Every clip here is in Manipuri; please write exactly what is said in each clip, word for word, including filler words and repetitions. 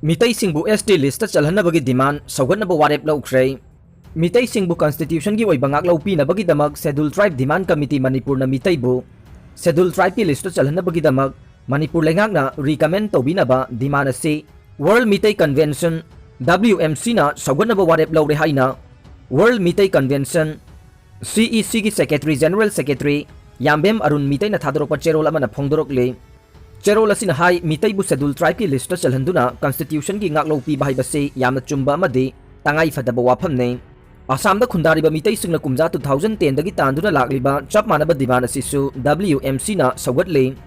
ꯃꯤꯇꯩꯁꯤꯡꯕꯨ S T list ꯆꯜꯍꯟꯅꯕꯒꯤ demand ꯁꯧꯒꯠꯅꯕ ꯋꯥꯔꯦꯞ ꯂꯧꯈ꯭ꯔꯦ꯫ ꯃꯤꯇꯩꯁꯤꯡꯕꯨ constitution ꯒꯤ ꯑꯣꯏꯕ ꯉꯥꯛꯂꯧ ꯄꯤꯅꯕꯒꯤꯗꯃꯛ Scheduled Tribe Demand Committee ꯃꯅꯤꯄꯨꯔꯅ ꯃꯤꯇꯩꯕꯨ Scheduled Tribe ꯀꯤ list ꯆꯜꯍꯟꯅꯕꯒꯤꯗꯃꯛ ꯃꯅꯤꯄꯨꯔ ꯂꯩꯉꯥꯛꯅ recommend ꯇꯧꯕꯤꯅꯕ demand ꯑꯁꯤ World Meitei Convention, W M C ꯅ ꯁꯧꯒꯠꯅꯕ ꯋꯥꯔꯦꯞ ꯂꯧꯔꯦ ꯍꯥꯏꯅ World Meitei Convention, C E C ꯒꯤ Secretary, General Secretary ꯌꯥꯝꯕꯦꯝ ꯑꯔꯨꯟ ꯃꯤꯇꯩꯅ ꯊꯥꯗꯣꯔꯛꯄ ꯆꯦꯔꯣꯜ ꯑꯃꯅ ꯐꯣꯡꯗꯣꯔꯛꯂꯤ꯫ ꯆꯦꯔꯣꯜ ꯑꯁꯤꯅ ꯍꯥꯏ, ꯃꯤꯇꯩꯕꯨ Scheduled Tribe ꯀꯤ list ꯆꯜꯍꯟꯗꯨꯅ constitution ꯒꯤ ꯉꯥꯛꯂꯧ ꯄꯤꯕ ꯍꯥꯏꯕꯁꯤ ꯌꯥꯝꯅ ꯆꯨꯝꯕ ꯑꯃꯗꯤ ꯇꯉꯥꯏ ꯐꯗꯕ ꯋꯥꯐꯝꯅꯤ꯫ ꯑꯁꯥꯝꯗ ꯈꯨꯟꯗꯥꯔꯤꯕ ꯃꯤꯇꯩꯁꯤꯡꯅ ꯀꯨꯝꯖꯥ two thousand ten ꯗꯒꯤ ꯇꯥꯟꯗꯨꯅ ꯂꯥꯛꯂꯤꯕ ꯆꯞ ꯃꯥꯟꯅꯕ demand ꯑꯁꯤꯁꯨ W M C ꯅ ꯁꯧꯒꯠꯂꯤ꯫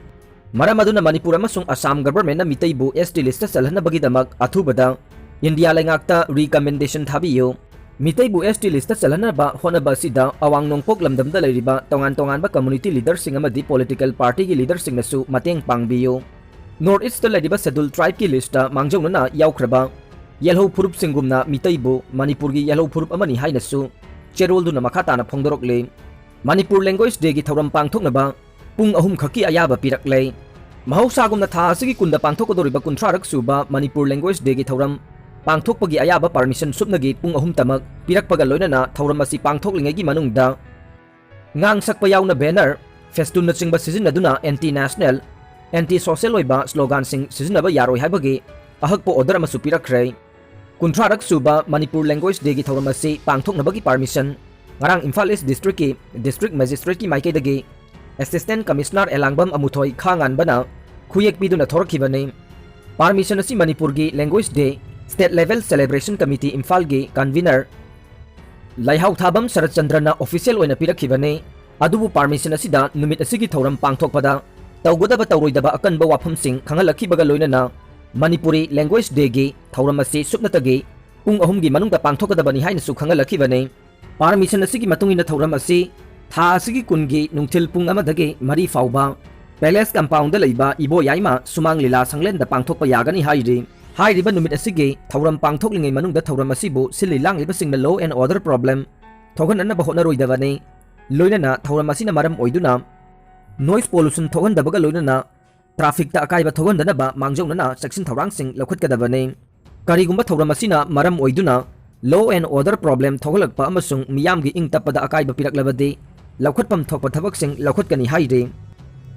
ꯃꯔꯝ ꯑꯗꯨꯅ ꯃꯅꯤꯄꯨꯔ ꯑꯃꯁꯨꯡ ꯑꯁꯥꯝ government ꯅ ꯃꯤꯇꯩꯕꯨ S T list ꯆꯜꯍꯟꯅꯕꯒꯤꯗꯃꯛ ꯑꯊꯨꯕꯗ ꯏꯟꯗꯤꯌꯥ ꯂꯩꯉꯥꯛꯇ recommendation ꯊꯥꯕꯤꯌꯨ꯫ ꯃꯤꯇꯩꯕꯨ S T list ꯆꯜꯍꯟꯅꯕ ꯍꯣꯠꯅꯕ ꯑꯁꯤꯗ ꯑꯋꯥꯡ ꯅꯣꯡꯄꯣꯛ ꯂꯝꯗꯝꯗ ꯂꯩꯔꯤꯕ ꯇꯣꯉꯥꯟ ꯇꯣꯉꯥꯟꯕ community leader ꯁꯤꯡ ꯑꯃꯗꯤ political party ꯒꯤ leader ꯁꯤꯡꯅꯁꯨ ꯃꯇꯦꯡ ꯄꯥꯡꯕꯤꯌꯨ꯫ North East ꯇ ꯂꯩꯔꯤꯕ Scheduled Tribe ꯀꯤ list ꯇ ꯃꯥꯡꯖꯧꯅꯅ ꯌꯥꯎꯈ꯭ꯔꯕ ꯌꯦꯜꯍꯧ ꯐꯨꯔꯨꯞꯁꯤꯡꯒꯨꯝꯅ ꯃꯤꯇꯩꯕꯨ ꯃꯅꯤꯄꯨꯔꯒꯤ ꯌꯦꯜꯍꯧ ꯐꯨꯔꯨꯞ ꯑꯃꯅꯤ ꯍꯥꯏꯅꯁꯨ ꯆꯦꯔꯣꯜꯗꯨꯅ ꯃꯈꯥ ꯇꯥꯅ ꯐꯣꯡꯗꯣꯔꯛꯂꯤ꯫ ꯃꯅꯤꯄꯨꯔ Language Day ꯒꯤ ꯊꯧꯔꯝ ꯄꯥꯡꯊꯣꯛꯅꯕ ꯄꯨꯡ ꯑꯍꯨꯝ ꯈꯛꯀꯤ ꯑꯌꯥꯕ ꯄꯤꯔꯛꯂꯦ꯫ ꯃꯍꯧꯁꯥꯒꯨꯝꯅ ꯊꯥ ꯑꯁꯤꯒꯤ ꯀꯨꯟꯗ ꯄꯥꯡꯊꯣꯛꯀꯗꯧꯔꯤꯕ ꯀꯨꯟꯊ꯭ꯔꯥꯔꯛ ꯁꯨꯕ ꯃꯅꯤꯄꯨꯔ Language Day ꯒꯤ ꯊꯧꯔꯝ ꯄꯥꯡꯊꯣꯛꯄꯒꯤ ꯑꯌꯥꯕ permission ꯁꯨꯞꯅꯒꯤ ꯄꯨꯡ ꯑꯍꯨꯝ ꯇꯃꯛ ꯄꯤꯔꯛꯄꯒ ꯂꯣꯏꯅꯅ ꯊꯧꯔꯝ ꯑꯁꯤ ꯄꯥꯡꯊꯣꯛꯂꯤꯉꯩꯒꯤ ꯃꯅꯨꯡꯗ ꯉꯥꯡ ꯁꯛꯄ ꯌꯥꯎꯅ banner, festoon ꯅꯆꯤꯡꯕ ꯁꯤꯖꯤꯟꯅꯗꯨꯅ anti national, anti social ꯑꯣꯏꯕ slogan ꯁꯤꯡ ꯁꯤꯖꯤꯟꯅꯕ ꯌꯥꯔꯣꯏ ꯍꯥꯏꯕꯒꯤ ꯑꯍꯛꯄ order ꯑꯃꯁꯨ ꯄꯤꯔꯛꯈ꯭ꯔꯦ꯫ ꯀꯨꯟꯊ꯭ꯔꯥꯔꯛ ꯁꯨꯕ ꯃꯅꯤꯄꯨꯔ Language Day ꯒꯤ ꯊꯧꯔꯝ ꯑꯁꯤ ꯄꯥꯡꯊꯣꯛꯅꯕꯒꯤ permission ꯉꯔꯥꯡ ꯏꯝꯐꯥꯜ East District ꯀꯤ District Magistrate ꯀꯤ ꯃꯥꯏꯀꯩꯗꯒꯤ Assistant Commissioner ꯑꯦꯂꯥꯡꯕꯝ ꯑꯃꯨꯊꯣꯏ ꯈꯥ ꯉꯥꯟꯕꯅ ꯈꯨꯌꯦꯛ ꯄꯤꯗꯨꯅ ꯊꯣꯔꯛꯈꯤꯕꯅꯤ꯫ Permission ꯑꯁꯤ ꯃꯅꯤꯄꯨꯔꯒꯤ Language Day State Level Celebration Committee ꯏꯝꯐꯥꯜꯒꯤ convener ꯂꯩꯍꯥꯎꯊꯥꯕꯝ ꯁꯔꯠꯆꯟꯗ꯭ꯔꯅ official ꯑꯣꯏꯅ ꯄꯤꯔꯛꯈꯤꯕꯅꯤ꯫ ꯑꯗꯨꯕꯨ permission ꯑꯁꯤꯗ ꯅꯨꯃꯤꯠ ꯑꯁꯤꯒꯤ ꯊꯧꯔꯝ ꯄꯥꯡꯊꯣꯛꯄꯗ ꯇꯧꯒꯗꯕ ꯇꯧꯔꯣꯏꯗꯕ ꯑꯀꯟꯕ ꯋꯥꯐꯝꯁꯤꯡ ꯈꯪꯍꯜꯂꯛꯈꯤꯕꯒ ꯂꯣꯏꯅꯅ ꯃꯅꯤꯄꯨꯔꯤ Language Day ꯒꯤ ꯊꯧꯔꯝ ꯑꯁꯤ ꯁꯨꯞꯅꯇꯒꯤ ꯄꯨꯡ ꯑꯍꯨꯝꯒꯤ ꯃꯅꯨꯡꯗ ꯄꯥꯡꯊꯣꯛꯀꯗꯕꯅꯤ ꯍꯥꯏꯅꯁꯨ ꯈꯪꯍꯜꯂꯛꯈꯤꯕꯅꯤ꯫ Permission ꯑꯁꯤꯒꯤ ꯃꯇꯨꯡ ꯏꯟꯅ ꯊꯧꯔꯝ ꯑꯁꯤ ꯊꯥ ꯑꯁꯤꯒꯤ ꯀꯨꯟꯒꯤ ꯅꯨꯡꯊꯤꯜ ꯄꯨꯡ ꯑꯃꯗꯒꯤ ꯃꯔꯤ ꯐꯥꯎꯕ Palace Compound ꯗ ꯂꯩꯕ ꯏꯕꯣꯌꯥꯏꯃ ꯁꯨꯃꯥꯡ ꯂꯤꯂꯥ ꯁꯪꯂꯦꯟꯗ ꯄꯥꯡꯊꯣꯛꯄ ꯌꯥꯒꯅꯤ ꯍꯥꯏꯔꯤ꯫ ꯍꯥꯏꯔꯤꯕ ꯅꯨꯃꯤꯠ ꯑꯁꯤꯒꯤ ꯊꯧꯔꯝ ꯄꯥꯡꯊꯣꯛꯂꯤꯉꯩ ꯃꯅꯨꯡꯗ ꯊꯧꯔꯝ ꯑꯁꯤꯕꯨ ꯁꯤꯜꯂꯤ ꯂꯥꯡꯂꯤꯕꯁꯤꯡꯅ law and order problem ꯊꯣꯛꯍꯟꯅꯅꯕ ꯍꯣꯠꯅꯔꯣꯏꯗꯕꯅꯤ꯫ ꯂꯣꯏꯅꯅ ꯊꯧꯔꯝ ꯑꯁꯤꯅ ꯃꯔꯝ ꯑꯣꯏꯗꯨꯅ noise pollution ꯊꯣꯛꯍꯟꯗꯕꯒ ꯂꯣꯏꯅꯅ trafficꯇ ꯑꯀꯥꯏꯕ ꯊꯣꯛꯍꯟꯗꯅꯕ ꯃꯥꯡꯖꯧꯅꯅ ꯆꯦꯛꯁꯤꯟ ꯊꯧꯔꯥꯡꯁꯤꯡ ꯂꯧꯈꯠꯀꯗꯕꯅꯤ꯫ ꯀꯔꯤꯒꯨꯝꯕ ꯊꯧꯔꯝ ꯑꯁꯤꯅ ꯃꯔꯝ ꯑꯣꯏꯗꯨꯅ law and order problem ꯊꯣꯛꯍꯜꯂꯛꯄ ꯑꯃꯁꯨꯡ ꯃꯤꯌꯥꯝꯒꯤ ꯏꯪ ꯇꯞꯄꯗ ꯑꯀꯥꯏꯕ ꯄꯤꯔꯛꯂꯕꯗꯤ ꯂꯧꯈꯠꯐꯝ ꯊꯣꯛꯄ ꯊꯕꯛꯁꯤꯡ ꯂꯧꯈꯠꯀꯅꯤ ꯍꯥꯏꯔꯤ꯫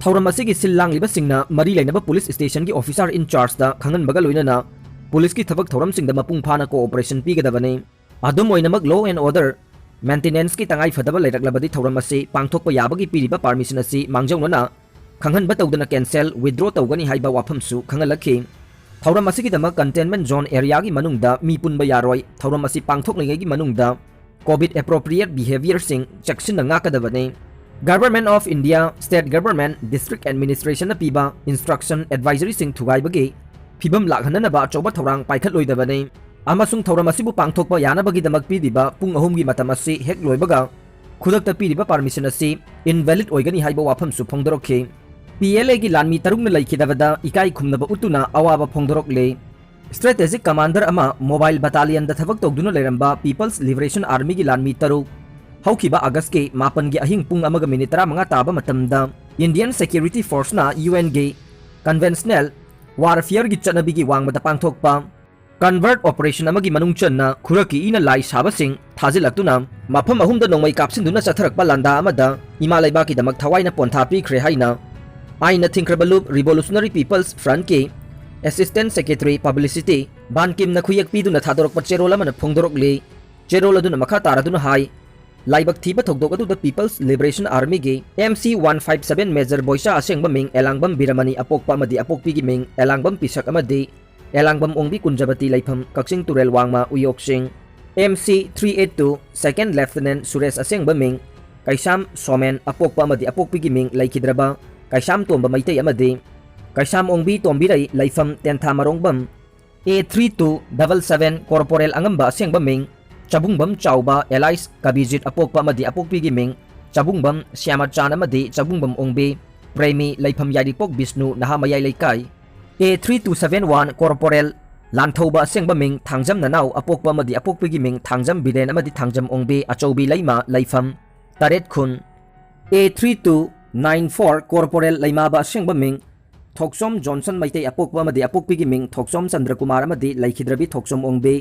ꯊꯧꯔꯝ ꯑꯁꯤꯒꯤ ꯁꯤꯜ ꯂꯥꯡꯂꯤꯕꯁꯤꯡꯅ ꯃꯔꯤ ꯂꯩꯅꯕ police stationꯒꯤ officer in chargeꯇ ꯈꯪꯍꯟꯕꯒ ꯂꯣꯏꯅꯅ policeꯀꯤ ꯊꯕꯛ ꯊꯧꯔꯝꯁꯤꯡꯗ ꯃꯄꯨꯡ ꯐꯥꯅ cooperation ꯄꯤꯒꯗꯕꯅꯤ꯫ ꯑꯗꯨꯝ ꯑꯣꯏꯅꯃꯛ, law and order maintenanceꯀꯤ ꯇꯉꯥꯏ ꯐꯗꯕ ꯂꯩꯔꯛꯂꯕꯗꯤ ꯊꯧꯔꯝ ꯑꯁꯤ ꯄꯥꯡꯊꯣꯛꯄ ꯌꯥꯕꯒꯤ ꯄꯤꯔꯤꯕ permission ꯑꯁꯤ ꯃꯥꯡꯖꯧꯅꯅ ꯈꯪꯍꯟꯕ ꯇꯧꯗꯅ cancel, withdraw ꯇꯧꯒꯅꯤ ꯍꯥꯏꯕ ꯋꯥꯐꯝꯁꯨ ꯈꯪꯍꯜꯂꯛꯈꯤ꯫ ꯊꯧꯔꯝ ꯑꯁꯤꯒꯤꯗꯃꯛ containment zone areaꯒꯤ ꯃꯅꯨꯡꯗ ꯃꯤ ꯄꯨꯟꯕ ꯌꯥꯔꯣꯏ꯫ ꯊꯧꯔꯝ ꯑꯁꯤ ꯄꯥꯡꯊꯣꯛꯂꯤꯉꯩꯒꯤ ꯃꯅꯨꯡꯗ COVID appropriate behaviourꯁꯤꯡ ꯆꯦꯛꯁꯤꯟꯅ ꯉꯥꯛꯀꯗꯕꯅꯤ꯫ Government of India, State Government, District Administrationꯅ ꯄꯤꯕ instruction, advisoryꯁꯤꯡ ꯊꯨꯒꯥꯏꯕꯒꯤ ꯐꯤꯚꯝ ꯂꯥꯛꯍꯟꯅꯅꯕ ꯑꯆꯧꯕ ꯊꯧꯔꯥꯡ ꯄꯥꯏꯈꯠꯂꯣꯏꯗꯕꯅꯤ꯫ ꯑꯃꯁꯨꯡ ꯊꯧꯔꯝ ꯑꯁꯤꯕꯨ ꯄꯥꯡꯊꯣꯛꯄ ꯌꯥꯅꯕꯒꯤꯗꯃꯛ ꯄꯤꯔꯤꯕ ꯄꯨꯡ ꯑꯍꯨꯝꯒꯤ ꯃꯇꯝ ꯑꯁꯤ ꯍꯦꯛ ꯂꯣꯏꯕꯒ ꯈꯨꯗꯛꯇ ꯄꯤꯔꯤꯕ permission ꯑꯁꯤ invalid ꯑꯣꯏꯒꯅꯤ ꯍꯥꯏꯕ ꯋꯥꯐꯝꯁꯨ ꯐꯣꯡꯗꯣꯔꯛꯈꯤ꯫ PLAꯒꯤ ꯂꯥꯟꯃꯤ ꯇꯔꯨꯛꯅ ꯂꯩꯈꯤꯗꯕꯗ ꯏꯀꯥꯏ ꯈꯨꯝꯅꯕ ꯎꯠꯇꯨꯅ ꯑꯋꯥꯕ ꯐꯣꯡꯗꯣꯔꯛꯂꯤ꯫ Strategic commander ꯑꯃ mobile battalionꯗ ꯊꯕꯛ ꯇꯧꯗꯨꯅ ꯂꯩꯔꯝꯕ People's Liberation Armyꯒꯤ ꯂꯥꯟꯃꯤ ꯇꯔꯨꯛ ꯍꯧꯈꯤꯕ Augustꯀꯤ ꯃꯥꯄꯟꯒꯤ ꯑꯍꯤꯡ ꯄꯨꯡ ꯑꯃꯒ minute ꯇꯔꯥꯃꯉꯥ ꯇꯥꯕ ꯃꯇꯝꯗ Indian Security Forceꯅ UNꯒꯤ conventional warfareꯒꯤ ꯆꯠꯅꯕꯤꯒꯤ ꯋꯥꯡꯃꯗ ꯄꯥꯡꯊꯣꯛꯄ covert operation ꯑꯃꯒꯤ ꯃꯅꯨꯡ ꯆꯟꯅ ꯈꯨꯔꯛꯀꯤ ꯏꯅ ꯂꯥꯏ ꯁꯥꯕꯁꯤꯡ ꯊꯥꯖꯤꯜꯂꯛꯇꯨꯅ ꯃꯐꯝ ꯑꯍꯨꯝꯗ ꯅꯣꯡꯃꯩ ꯀꯥꯞꯁꯤꯟꯗꯨꯅ ꯆꯠꯊꯔꯛꯄ ꯂꯥꯟꯗꯥ ꯑꯃꯗ ꯏꯃꯥ ꯂꯩꯕꯥꯛꯀꯤꯗꯃꯛ ꯊꯋꯥꯏꯅ ꯄꯣꯟꯊꯥ ꯄꯤꯈ꯭ꯔꯦ ꯍꯥꯏꯅ ꯑꯥꯏꯟꯅ ꯊꯤꯡꯈ꯭ꯔꯕ ꯂꯨꯞ Revolutionary People's Frontꯀꯤ Assistant Secretary Publicity ꯕꯥꯟ ꯀꯤꯝꯅ ꯈꯨꯌꯦꯛ ꯄꯤꯗꯨꯅ ꯊꯥꯗꯣꯔꯛꯄ ꯆꯦꯔꯣꯜ ꯑꯃꯅ ꯐꯣꯡꯗꯣꯔꯛꯂꯤ꯫ ꯆꯦꯔꯣꯜ ꯑꯗꯨꯅ ꯃꯈꯥ ꯇꯥꯔꯗꯨꯅ ꯍꯥꯏ, ꯂꯥꯏꯕꯛ ꯊꯤꯕ ꯊꯧꯗꯣꯛ ꯑꯗꯨꯗ People's Liberation Armyꯒꯤ MC one five seven Major ꯕꯣꯏꯆꯥ ꯑꯁꯦꯡꯕ ꯃꯤꯡ ꯑꯦꯂꯥꯡꯕꯝ ꯕꯤꯔꯃꯅꯤ ꯑꯄꯣꯛꯄ ꯑꯃꯗꯤ ꯑꯄꯣꯛꯄꯤꯒꯤ ꯃꯤꯡ ꯑꯦꯂꯥꯡꯕꯝ ꯄꯤꯁꯛ ꯑꯃꯗꯤ ꯑꯦꯂꯥꯡꯕꯝ ꯑꯣꯡꯕꯤ ꯀꯨꯟꯖꯕꯇꯤ ꯂꯩꯐꯝ ꯀꯛꯆꯤꯡ ꯇꯨꯔꯦꯜ ꯋꯥꯡꯃ ꯎꯌꯣꯛꯁꯤꯡ, MC three eight two Second Lieutenant Suresh ꯑꯁꯦꯡꯕ ꯃꯤꯡ ꯀꯩꯁꯥꯝ ꯁꯣꯃꯦꯟ ꯑꯄꯣꯛꯄ ꯑꯃꯗꯤ ꯑꯄꯣꯛꯄꯤꯒꯤ ꯃꯤꯡ ꯂꯩꯈꯤꯗ꯭ꯔꯕ ꯀꯩꯁꯥꯝ ꯇꯣꯝꯕ ꯃꯩꯇꯩ ꯑꯃꯗꯤ ꯀꯩꯁꯥꯝ ꯑꯣꯡꯕꯤ ꯇꯣꯝꯕꯤꯔꯩ ꯂꯩꯐꯝ ꯇꯦꯟꯊꯥ ꯃꯔꯣꯡꯕꯝ, A three two double seven Corporal ꯑꯉꯝꯕ ꯑꯁꯦꯡꯕ ꯃꯤꯡ ꯆꯕꯨꯡꯕꯝ ꯆꯥꯎꯕ alias ꯀꯕꯤꯖꯤꯠ ꯑꯄꯣꯛꯄ ꯑꯃꯗꯤ ꯑꯄꯣꯛꯄꯤꯒꯤ ꯃꯤꯡ ꯆꯕꯨꯡꯕꯝ ꯁ꯭ꯌꯥꯃꯆꯥꯟ ꯑꯃꯗꯤ ꯆꯕꯨꯡꯕꯝ ꯑꯣꯡꯕꯤ ꯄ꯭ꯔꯦꯃꯤ ꯂꯩꯐꯝ ꯌꯥꯏꯔꯤꯄꯣꯛ ꯕꯤꯁꯅꯨ ꯅꯍꯥ ꯃꯌꯥꯏ ꯂꯩꯀꯥꯏ꯫ A three two seven one Corporal ꯂꯥꯟꯊꯧꯕ ꯑꯁꯦꯡꯕ ꯃꯤꯡ ꯊꯥꯡꯖꯝ ꯅꯅꯥꯎ ꯑꯄꯣꯛꯄ ꯑꯃꯗꯤ ꯑꯄꯣꯛꯄꯤꯒꯤ ꯃꯤꯡ ꯊꯥꯡꯖꯝ ꯕꯤꯔꯦꯟ ꯑꯃꯗꯤ ꯊꯥꯡꯖꯝ ꯑꯣꯡꯕꯤ ꯑꯆꯧꯕꯤ ꯂꯩꯃ ꯂꯩꯐꯝ ꯇꯔꯦꯠ ꯈꯨꯟ꯫ A three two nine four Corporal ꯂꯩꯃꯥꯕ ꯑꯁꯦꯡꯕ ꯃꯤꯡ ꯊꯣꯛꯆꯣꯝ ꯖꯣꯟꯁꯟ ꯃꯩꯇꯩ ꯑꯄꯣꯛꯄ ꯑꯃꯗꯤ ꯑꯄꯣꯛꯄꯤꯒꯤ ꯃꯤꯡ ꯊꯣꯛꯆꯣꯝ ꯆꯟꯗ꯭ꯔꯀꯨꯃꯥꯔ ꯑꯃꯗꯤ ꯂꯩꯈꯤꯗ꯭ꯔꯕꯤ ꯊꯣꯛꯆꯣꯝ ꯑꯣꯡꯕꯤ꯫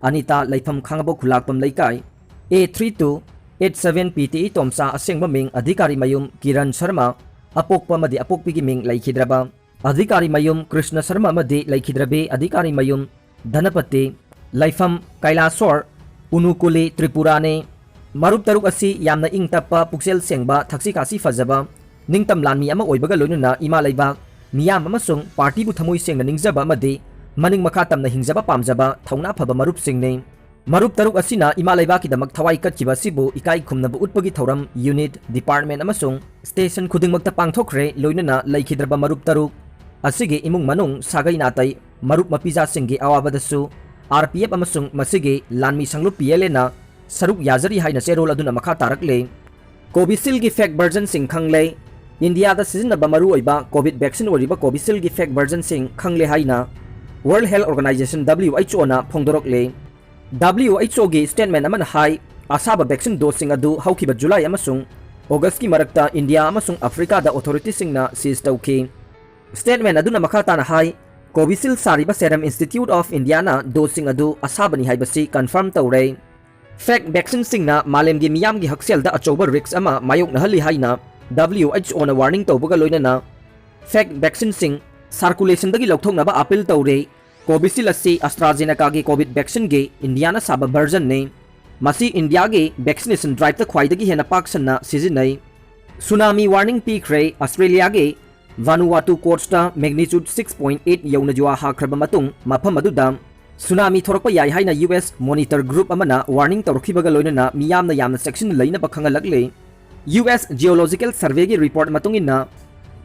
ꯑꯅꯤꯇꯥ, ꯂꯩꯐꯝ ꯈꯥꯡꯉꯕꯣꯛ ꯈꯨꯂꯥꯛꯄꯝ ꯂꯩꯀꯥꯏ꯫ A three two eight seven P T E Tomcha, ꯑꯁꯦꯡꯕ ꯃꯤꯡ ꯑꯙꯤꯀꯥꯔꯤ ꯃꯌꯨꯝ ꯀꯤꯔꯟ ꯁꯔꯃ, ꯑꯄꯣꯛꯄ ꯑꯃꯗꯤ ꯑꯄꯣꯛꯄꯤꯒꯤ ꯃꯤꯡ ꯂꯩꯈꯤꯗ꯭ꯔꯕ꯫ ꯑꯙꯤꯀꯥꯔꯤ ꯃꯌꯨꯝ ꯀ꯭ꯔꯤꯁꯅ ꯁꯔꯃ ꯑꯃꯗꯤ ꯂꯩꯈꯤꯗ꯭ꯔꯕꯤ ꯑꯙꯤꯀꯥꯔꯤ ꯃꯌꯨꯝ ꯙꯅꯄꯇꯤ꯫ ꯂꯩꯐꯝ ꯀꯩꯂꯥꯁꯣꯔ, ꯎꯅꯨꯀꯨꯂꯤ, ꯇ꯭ꯔꯤꯄꯨꯔꯥꯅꯤ꯫ ꯃꯔꯨꯞ ꯇꯔꯨꯛ ꯑꯁꯤ ꯌꯥꯝꯅ ꯏꯪ ꯇꯞꯄ, ꯄꯨꯛꯆꯦꯜ ꯁꯦꯡꯕ, ꯊꯛꯁꯤ ꯈꯥꯁꯤ ꯐꯖꯕ, ꯅꯤꯡꯇꯝ ꯂꯥꯟꯃꯤ ꯑꯃ ꯑꯣꯏꯕꯒ ꯂꯣꯏꯅꯅ ꯏꯃꯥ ꯂꯩꯕꯥꯛ, ꯃꯤꯌꯥꯝ ꯑꯃꯁꯨꯡ ꯄꯥꯔꯇꯤꯕꯨ ꯊꯃꯣꯏ ꯁꯦꯡꯅ ꯅꯤꯡꯖꯕ ꯑꯃꯗꯤ ꯃꯅꯤꯡ ꯃꯈꯥ ꯇꯝꯅ ꯍꯤꯡꯖꯕ ꯄꯥꯝꯖꯕ ꯊꯧꯅꯥ ꯐꯕ ꯃꯔꯨꯞꯁꯤꯡꯅꯤ꯫ ꯃꯔꯨꯞ ꯇꯔꯨꯛ ꯑꯁꯤꯅ ꯏꯃꯥ ꯂꯩꯕꯥꯛꯀꯤꯗꯃꯛ ꯊꯋꯥꯏ ꯀꯠꯈꯤꯕ ꯑꯁꯤꯕꯨ ꯏꯀꯥꯏ ꯈꯨꯝꯅꯕ ꯎꯠꯄꯒꯤ ꯊꯧꯔꯝ ꯌꯨꯅꯤꯠ, ꯗꯤꯄꯥꯔꯠꯃꯦꯟ ꯑꯃꯁꯨꯡ ꯁ꯭ꯇꯦꯁꯟ ꯈꯨꯗꯤꯡꯃꯛꯇ ꯄꯥꯡꯊꯣꯛꯈ꯭ꯔꯦ꯫ ꯂꯣꯏꯅꯅ ꯂꯩꯈꯤꯗ꯭ꯔꯕ ꯃꯔꯨꯞ ꯇꯔꯨꯛ ꯑꯁꯤꯒꯤ ꯏꯃꯨꯡ ꯃꯅꯨꯡ, ꯁꯥꯒꯩ ꯅꯥꯇꯩ, ꯃꯔꯨꯞ ꯃꯄꯤꯖꯥꯁꯤꯡꯒꯤ ꯑꯋꯥꯕꯗꯁꯨ ꯑꯥꯔ ꯄꯤ ꯑꯦꯐ ꯑꯃꯁꯨꯡ ꯃꯁꯤꯒꯤ ꯂꯥꯟꯃꯤ ꯁꯪꯂꯨꯞ ꯄꯤ ꯑꯦꯜ ꯑꯦꯅ ꯁꯔꯨꯛ ꯌꯥꯖꯔꯤ ꯍꯥꯏꯅ ꯆꯦꯔꯣꯜ ꯑꯗꯨꯅ ꯃꯈꯥ ꯇꯥꯔꯛꯂꯤ꯫ ꯀꯣꯚꯤꯁꯤꯜꯒꯤ ꯐꯦꯛ ꯚꯔꯖꯟꯁꯤꯡ ꯈꯪꯂꯦ꯫ ꯏꯟꯗꯤꯌꯥꯗ ꯁꯤꯖꯤꯟꯅꯕ ꯃꯔꯨꯑꯣꯏꯕ ꯀꯣꯚꯤꯗ ꯚꯦꯛꯁꯤꯟ ꯑꯣꯏꯔꯤꯕ ꯀꯣꯚꯤꯁꯤꯜꯒꯤ ꯐꯦꯛ ꯚꯔꯖꯟꯁꯤꯡ ꯈꯪꯂꯦ ꯍꯥꯏꯅ world health organisation, W H ꯑꯣꯅ ꯐꯣꯡꯗꯣꯔꯛꯂꯦ꯫ ꯗꯕ꯭ꯂꯤꯎ ꯑꯩꯆ ꯑꯣꯒꯤ ꯁ꯭ꯇꯦꯠꯃꯦꯟ ꯑꯃꯅ ꯍꯥꯏ, ꯑꯁꯥꯕ ꯚꯦꯛꯁꯤꯟ ꯗꯣꯁꯁꯤꯡ ꯑꯗꯨ ꯍꯧꯈꯤꯕ ꯖꯨꯂꯥꯏ ꯑꯃꯁꯨꯡ ꯑꯣꯒꯁꯀꯤ ꯃꯔꯛꯇ ꯏꯟꯗꯤꯌꯥ ꯑꯃꯁꯨꯡ ꯑꯐ꯭ꯔꯤꯀꯥꯗ ꯑꯣꯊꯣꯔꯤꯇꯤꯁꯤꯡꯅ ꯁꯤꯖ ꯇꯧꯈꯤ꯫ ꯁ꯭ꯇꯦꯠꯃꯦꯟ ꯑꯗꯨꯅ ꯃꯈꯥ ꯇꯥꯅ ꯍꯥꯏ, ꯀꯣꯚꯤꯁꯤꯜ ꯁꯥꯔꯤꯕ ꯁꯦꯔꯝ ꯏꯟꯁꯇꯤꯇ꯭ꯌꯨꯠ ꯑꯣꯐ ꯏꯟꯗꯤꯌꯥꯅ ꯗꯣꯁꯁꯤꯡ ꯑꯗꯨ ꯑꯁꯥꯕꯅꯤ ꯍꯥꯏꯕꯁꯤ ꯀꯟꯐꯥꯔꯝ ꯇꯧꯔꯦ꯫ ꯐꯦꯛ ꯚꯦꯛꯁꯤꯟꯁꯤꯡꯅ ꯃꯥꯂꯦꯝꯒꯤ ꯃꯤꯌꯥꯝꯒꯤ ꯍꯛꯁꯦꯜꯗ ꯑꯆꯧꯕ ꯔꯤꯁ꯭ꯛ ꯑꯃ ꯃꯥꯌꯣꯛꯅꯍꯜꯂꯤ ꯍꯥꯏꯅ ꯗꯕ꯭ꯂꯤꯎ ꯑꯩꯆ ꯑꯣꯅ ꯋꯥꯔꯅꯤꯡ ꯇꯧꯕꯒ ꯂꯣꯏꯅꯅ ꯐꯦꯛ ꯚꯦꯛꯁꯤꯟꯁꯤꯡ ꯁꯥꯔꯀꯨꯂꯦꯁꯟꯗꯒꯤ ꯂꯧꯊꯣꯛꯅꯕ ꯑꯄꯤꯜ ꯇꯧꯔꯦ꯫ ꯀꯣꯚꯤꯁꯤꯜ ꯑꯁꯤ ꯑꯁꯇ꯭ꯔꯥꯖꯦꯅꯦꯀꯥꯒꯤ ꯀꯣꯚꯤꯗ ꯚꯦꯛꯁꯤꯟꯒꯤ ꯏꯟꯗꯤꯌꯥꯅ ꯁꯥꯕ ꯚꯔꯖꯟꯅꯤ꯫ ꯃꯁꯤ ꯏꯟꯗꯤꯌꯥꯒꯤ ꯚꯦꯛꯁꯤꯅꯦꯁꯟ ꯗ꯭ꯔꯥꯏꯚꯇ ꯈ꯭ꯋꯥꯏꯗꯒꯤ ꯍꯦꯟꯅ ꯄꯥꯛ ꯁꯟꯅ ꯁꯤꯖꯤꯟꯅꯩ꯫ ꯁꯨꯅꯥꯃꯤ ꯋꯥꯔꯅꯤꯡ ꯄꯤꯈ꯭ꯔꯦ꯫ ꯑꯁꯇ꯭ꯔꯦꯂꯤꯌꯥꯒꯤ ꯚꯥꯅꯨꯋꯥꯇꯨ ꯀꯣꯁ꯭ꯇꯇ ꯃꯦꯒꯅꯤꯆꯨꯗ ꯁꯤꯛꯁ ꯄꯣꯏꯟꯠ ꯑꯩꯠ ꯌꯧꯅ ꯖꯨꯋꯥ ꯍꯥꯈ꯭ꯔꯕ ꯃꯇꯨꯡ ꯃꯐꯝ ꯑꯗꯨꯗ ꯁꯨꯅꯥꯃꯤ ꯊꯣꯔꯛꯄ ꯌꯥꯏ ꯍꯥꯏꯅ ꯌꯨ ꯑꯦꯁ ꯃꯣꯅꯤꯇꯔ ꯒ꯭ꯔꯨꯞ ꯑꯃꯅ ꯋꯥꯔꯅꯤꯡ ꯇꯧꯔꯛꯈꯤꯕꯒ ꯂꯣꯏꯅꯅ ꯃꯤꯌꯥꯝꯅ ꯌꯥꯝꯅ ꯆꯦꯛꯁꯤꯟꯅ ꯂꯩꯅꯕ ꯈꯪꯍꯜꯂꯛꯂꯤ꯫ ꯌꯨ ꯑꯦꯁ ꯖꯤꯑꯣꯂꯣꯖꯤꯀꯦꯜ ꯁꯔꯚꯦꯒꯤ ꯔꯤꯄꯣꯔꯠ ꯃꯇꯨꯡ ꯏꯟꯅ,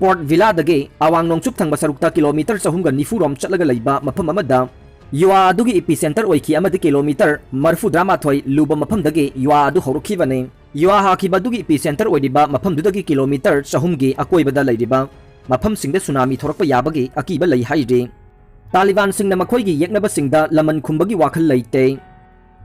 ꯄꯣꯔꯠ ꯚꯤꯂꯥꯗꯒꯤ ꯑꯋꯥꯡ ꯅꯣꯡꯆꯨꯞ ꯊꯪꯕ ꯁꯔꯨꯛꯇ ꯀꯤꯂꯣꯃꯤꯇꯔ ꯆꯍꯨꯝꯒ ꯅꯤꯐꯨ ꯔꯣꯝ ꯆꯠꯂꯒ ꯂꯩꯕ ꯃꯐꯝ ꯑꯃꯗ ꯌꯨꯋꯥ ꯑꯗꯨꯒꯤ ꯏꯄꯤꯁꯦꯟꯇꯔ ꯑꯣꯏꯈꯤ ꯑꯃꯗꯤ ꯀꯤꯂꯣꯃꯤꯇꯔ ꯃꯔꯤꯐꯨꯇꯔꯥꯃꯥꯊꯣꯏ ꯂꯨꯕ ꯃꯐꯝꯗꯒꯤ ꯌꯨꯋꯥ ꯑꯗꯨ ꯍꯧꯔꯛꯈꯤꯕꯅꯤ꯫ ꯌꯨꯋꯥ ꯍꯥꯈꯤꯕ ꯑꯗꯨꯒꯤ ꯏꯄꯤꯁꯦꯟꯇꯔ ꯑꯣꯏꯔꯤꯕ ꯃꯐꯝꯗꯨꯗꯒꯤ ꯀꯤꯂꯣꯃꯤꯇꯔ ꯆꯍꯨꯝꯒꯤ ꯑꯀꯣꯏꯕꯗ ꯂꯩꯔꯤꯕ ꯃꯐꯝꯁꯤꯡꯗ ꯁꯨꯅꯥꯃꯤ ꯊꯣꯔꯛꯄ ꯌꯥꯕꯒꯤ ꯑꯀꯤꯕ ꯂꯩ ꯍꯥꯏꯔꯤ꯫ ꯇꯥꯂꯤꯕꯥꯟꯁꯤꯡꯅ ꯃꯈꯣꯏꯒꯤ ꯌꯦꯛꯅꯕꯁꯤꯡꯗ ꯂꯃꯟ ꯈꯨꯝꯕꯒꯤ ꯋꯥꯈꯜ ꯂꯩꯇꯦ꯫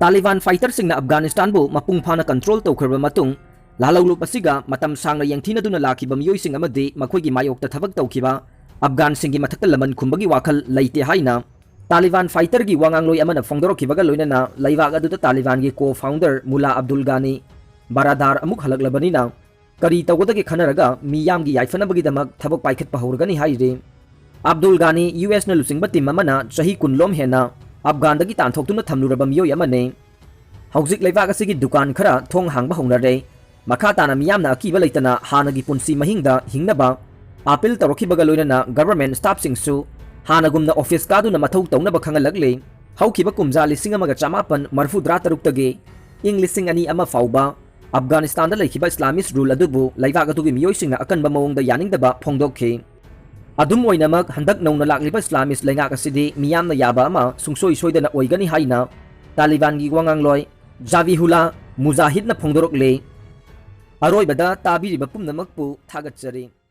ꯇꯥꯂꯤꯕꯥꯟ ꯐꯥꯏꯇꯔꯁꯤꯡꯅ ꯑꯐꯒꯥꯅꯤꯁꯇꯥꯟꯕꯨ ꯃꯄꯨꯡ ꯐꯥꯅ ꯀꯟꯇ꯭ꯔꯣꯜ ꯇꯧꯈ꯭ꯔꯕ ꯃꯇꯨꯡ, ꯂꯥꯜꯍꯧꯂꯨꯞ ꯑꯁꯤꯒ ꯃꯇꯝ ꯁꯥꯡꯅ ꯌꯦꯡꯊꯤꯅꯗꯨꯅ ꯂꯥꯛꯈꯤꯕ ꯃꯤꯑꯣꯏꯁꯤꯡ ꯑꯃꯗꯤ ꯃꯈꯣꯏꯒꯤ ꯃꯥꯌꯣꯛꯇ ꯊꯕꯛ ꯇꯧꯈꯤꯕ ꯑꯐꯒꯥꯟꯁꯤꯡꯒꯤ ꯃꯊꯛꯇ ꯂꯃꯟ ꯈꯨꯝꯕꯒꯤ ꯋꯥꯈꯜ ꯂꯩꯇꯦ ꯍꯥꯏꯅ ꯇꯥꯂꯤꯕꯥꯟ fighterꯒꯤ ꯋꯥꯉꯥꯡꯂꯣꯏ ꯑꯃꯅ ꯐꯣꯡꯗꯣꯔꯛꯈꯤꯕꯒ ꯂꯣꯏꯅꯅ ꯂꯩꯕꯥꯛ ꯑꯗꯨꯗ ꯇꯥꯂꯤꯕꯥꯟꯒꯤ co-founder ꯃꯨꯂꯥ ꯑꯕꯗꯨꯜ ꯒꯥꯅꯤ ꯕꯔꯥꯗꯥꯔ ꯑꯃꯨꯛ ꯍꯜꯂꯛꯂꯕꯅꯤꯅ ꯀꯔꯤ ꯇꯧꯒꯗꯒꯦ ꯈꯟꯅꯔꯒ ꯃꯤꯌꯥꯝꯒꯤ ꯌꯥꯏꯐꯅꯕꯒꯤꯗꯃꯛ ꯊꯕꯛ ꯄꯥꯏꯈꯠꯄ ꯍꯧꯔꯒꯅꯤ ꯍꯥꯏꯔꯤ꯫ ꯑꯕꯗꯨꯜ ꯒꯥꯅꯤ ꯌꯨ ꯑꯦꯁꯅ ꯂꯨꯆꯤꯡꯕ team ꯑꯃꯅ ꯆꯍꯤ ꯀꯨꯟ ꯂꯣꯝ ꯍꯦꯟꯅ ꯑꯐꯒꯥꯟꯗꯒꯤ ꯇꯥꯟꯊꯣꯛꯇꯨꯅ ꯊꯝꯂꯨꯔꯕ ꯃꯤꯑꯣꯏ ꯑꯃꯅꯤ꯫ ꯍꯧꯖꯤꯛ ꯂꯩꯕꯥꯛ ꯑꯁꯤꯒꯤ ꯗꯨꯀꯥꯟ ꯈꯔ ꯊꯣꯡ ꯍꯥꯡꯕ ꯍꯧꯅꯔꯦ꯫ ꯃꯈꯥ ꯇꯥꯅ ꯃꯤꯌꯥꯝꯅ ꯑꯀꯤꯕ ꯂꯩꯇꯅ ꯍꯥꯟꯅꯒꯤ ꯄꯨꯟꯁꯤ ꯃꯍꯤꯡꯗ ꯍꯤꯡꯅꯕ appeal ꯇꯧꯔꯛꯈꯤꯕꯒ ꯂꯣꯏꯅꯅ government staffꯁꯤꯡꯁꯨ ꯍꯥꯟꯅꯒꯨꯝꯅ office ꯀꯥꯗꯨꯅ ꯃꯊꯧ ꯇꯧꯅꯕ ꯈꯪꯍꯜꯂꯛꯂꯤ꯫ ꯍꯧꯈꯤꯕ ꯀꯨꯝꯖꯥ ꯂꯤꯁꯤꯡ ꯑꯃꯒ ꯆꯃꯥꯄꯟ ꯃꯔꯤꯐꯨꯇꯔꯥ ꯇꯔꯨꯛꯇꯒꯤ ꯏꯪ ꯂꯤꯁꯤꯡ ꯑꯅꯤ ꯑꯃ ꯐꯥꯎꯕ ꯑꯐꯒꯥꯅꯤꯁꯇꯥꯟꯗ ꯂꯩꯈꯤꯕ Islamist rule ꯑꯗꯨꯕꯨ ꯂꯩꯕꯥꯛ ꯑꯗꯨꯒꯤ ꯃꯤꯑꯣꯏꯁꯤꯡꯅ ꯑꯀꯟꯕ ꯃꯑꯣꯡꯗ ꯌꯥꯅꯤꯡꯗꯕ ꯐꯣꯡꯗꯣꯛꯈꯤ꯫ ꯑꯗꯨꯝ ꯑꯣꯏꯅꯃꯛ, ꯍꯟꯗꯛ ꯅꯧꯅ ꯂꯥꯛꯂꯤꯕ Islamist ꯂꯩꯉꯥꯛ ꯑꯁꯤꯗꯤ ꯃꯤꯌꯥꯝꯅ ꯌꯥꯕ ꯑꯃ ꯁꯨꯡꯁꯣꯏ ꯁꯣꯏꯗꯅ ꯑꯣꯏꯒꯅꯤ ꯍꯥꯏꯅ ꯇꯥꯂꯤꯕꯥꯟꯒꯤ ꯋꯥꯉꯥꯡꯂꯣꯏ ꯖꯥꯕꯤꯍꯨꯂꯥ ꯃꯨꯖꯥꯍꯤꯗꯅ ꯐꯣꯡꯗꯣꯔꯛꯂꯤ꯫ ꯑꯔꯣꯏꯕꯗ ꯇꯥꯕꯤꯔꯤꯕ ꯄꯨꯝꯅꯃꯛꯄꯨ ꯊꯥꯒꯠꯆꯔꯤ꯫